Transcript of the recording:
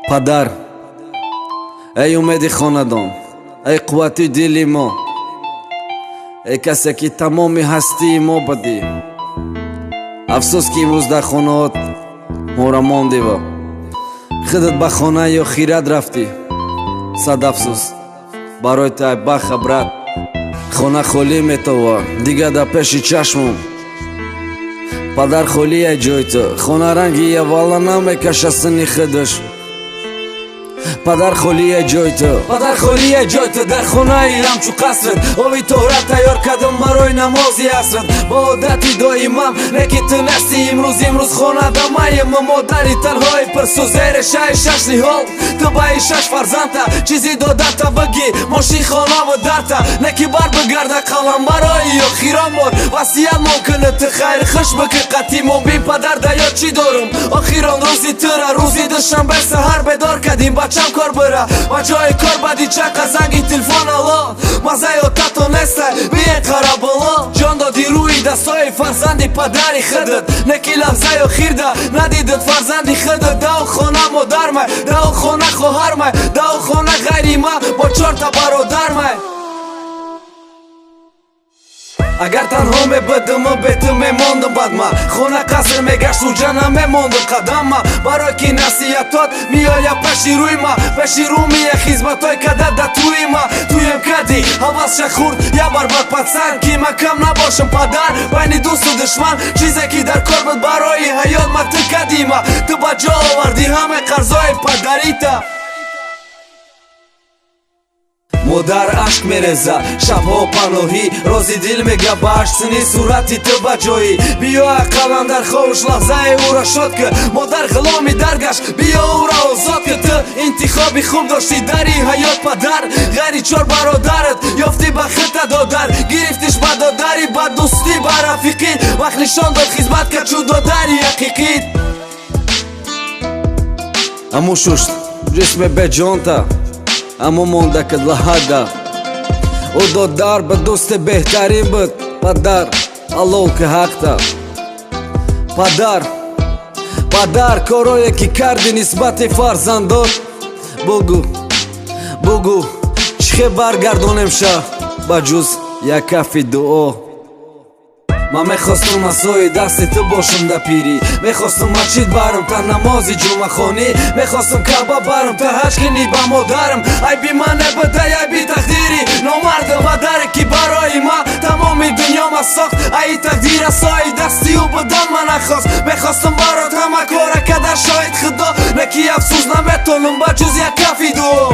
Падар, эй умеди хонадон, эй қуввати дили мо, эй касе ки тамоми ҳастии мо будӣ, афсӯс, ки имрӯз дар хонаҳот моро мондива худат ба хонаи охират рафтӣ. Сад афсӯс барои тай, баха, брат. Хона холӣ метова дигар дар пеши чашмум. Падар, холия ҷои ту, хона ранги яввала намекаша синни худаш. Падар, холия ҷои ту, падар, холия ҷои ту дар хонаи ҳамчу қасрат. Оби тоҳрат тайёр кардам барои намози асрат ба одати доимам, лекин ту нести имрӯз. Имрӯз хона дамаем, модари танҳои пирсу зерешаи шаш ниҳол. Ту баи шаш фарзандта чизи додата бигӣ, мошин, хонаву дарта неки бар бигарда қалам барои охирон бор васият мон кунӣ. Ту хайр хуш бикӣ қатимон бин. Падар, да ёд чӣ дорум охирон рӯзи тура? Рӯзи душанбе саҳар бедор кардим, бачам кор бира ба ҷои кор. Баъди чақа занги телефон: «Алло, мазаи отато нестай, биен қараболо». Ҷон доди рӯи дастҳои фарзанди падари худат, неки лаҳзаи охирда надидат фарзанди худат. Дау хона модармай, дау хона хоҳармай, дау хона ғайри ма бо чорта бародармай. Агар танҳо мебудиму бе ту мемондум, бадма хона қаср мегашт, уҷа намемондум қадамма. Барои ки насиҳатот меоя пеши рӯйма, пеши рӯмия хизматҳои када да туима. Туем кади ҳавасша хурд я барбар пацан, ки ма кам набошам, падар, байни дӯсту душман. Чизе ки дар кор буд барои ҳаёт, ма ту кадима. Ту ба ҷо овардӣ ҳамаи қарзҳои падарита. Модар ашк мереза шабҳо паноҳӣ, рози дил мега ба ҳаштсини сурати ту ба ҷоӣ. Биё, ақаллан дар ховуш лаҳзаи ӯро шод ки. Модар ғуломи даргашт, биё, ӯро озод ки. Ту интихоби хуб доштӣ дари ҳаёт, падар. Ғайри чор бародарат ёфтӣ ба хита додар, гирифтиш ба додарӣ, ба дӯстӣ, ба рафиқӣ. Вақт нишон дод, хизмат кард чу додари ҳақиқӣ. Аммо шушт ҷисми беҷонта, аммо монда кад лаҳада. Ӯ додар ба дӯсти беҳтарин буд. Падар, аллоҳ ки ҳақта. Падар, падар, корое ки кардӣ нисбати фарзандот, бугӯ, бугӯ, чӣ хел баргардонем ша ба ҷуз як кафи дуо? Ман мехостум асои дасти ту бошум да пирӣ, мехостум масҷид барам та намози ҷумъахонӣ, мехостум Каъба барам та ҳаҷ кунӣ ба модарам. Айби ман набудай, айби тақдири номарду падаре, ки барои ман тамоми дунёма сохт. Ай тақдир асои дасти ӯ будан ман нахост. Мехостум барот ҳама кора када, шоҳид Худо, неки афсӯс, наметонам ба ҷуз як кафи дуо.